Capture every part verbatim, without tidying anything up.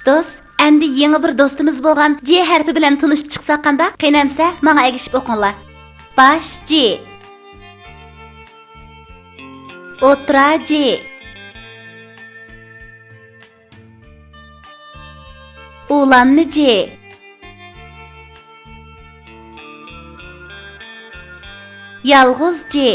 دوست، ئەمدى يېڭى بىر دوستىمىز بولغان جې ھەرپى بىلەن تونۇشۇپ چىقساق قانداق؟ قېنى ئەمسە، ماڭا ئەگىشىپ ئوقۇڭلار. باش جې. ئوتتۇرا جې. ئۇلانما جې. يالغۇز جې.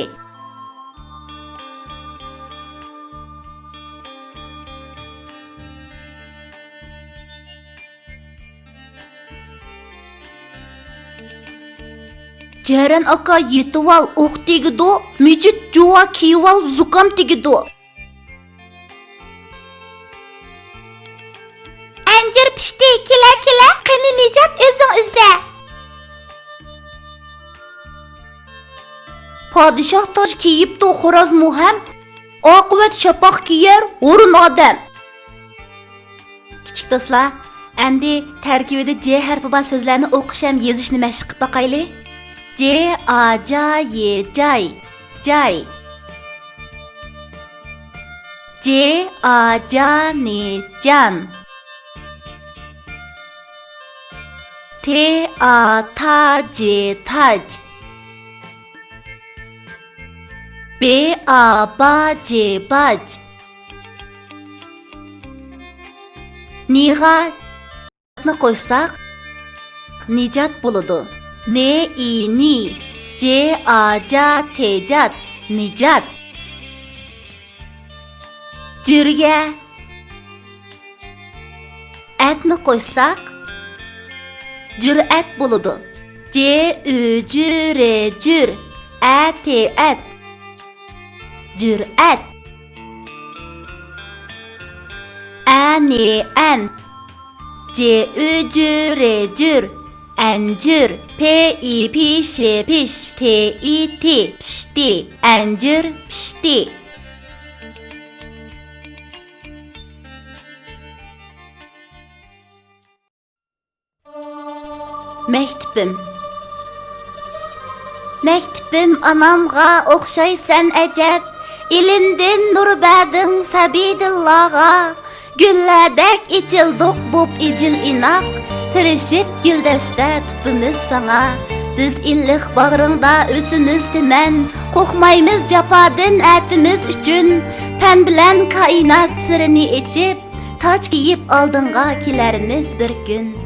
جەرەن ئاكا يېتىۋال، ئوق تېگىدۇ، مىجىت جۇۋا كىيىۋال، زۇكام تېگىدۇ. ئەنجۈر پىشتى، كېلە، كېلە، قېنى نىجات، ئۆزۈڭ ئۈزە. پادىشاھ تاج كىيىپتۇ خورازمۇ ھەم، ئاقىۋەت شاپاق كىيەر ھۇرۇن ئادەم. كىچىك دوستلار، ئەمدى تەركىبىدە جې ھەرپى بار سۆزلەرنى ئوقۇش ھەم يېزىشنى مەشىق قىلىپ باقايلى. جې، ئا، جا، يې، جاي، جاي. جې، ئا، جا، نې، جان. تې، ئا، تا، جې، تاج. بې، ئا، با، جې، باج. نىغا نى قوشساق، نىجات بولىدۇ. نې، ئى، نى، جې، ئا، جا، تېجات، نىجات. جۈرگە ئەتنى قوشساق، جۈرئەت بولىدۇ. جې، ئۈ، جۈ، رې، جۈر، ئە، تې، ئەت. جۈرئەت. ئە، نې، ئەن. جې، ئۈ، جۈ، رې، جۈر. ئەنجۈر. پې، ئى، پې، شې، پېش. تې، ئى، تې، پىشتى. ئەنجۈر پىشتى. مەكتىپىم. مەكتىپىم ئانامغا ئوخشايسەن ئەجەب، ئىلىمدىن نۇر بەردىڭ سەبىيدىللاغا. گۈللەردەك ئېچىلدۇق بوپ ئىجىل ئىناق، تىرىشىپ گۈلدەستە تۇتىمىز ساڭا. بىز ئىللىق باغرىڭدا ئۆسىمىز تىمەن، قورقمايمىز جاپادىن ئەتىمىز ئۈچۈن. پەن بىلەن كائىنات سىرىنى ئېچىپ، تاج كىيىپ ئالدىڭغا كېلەرمىز بىر كۈن.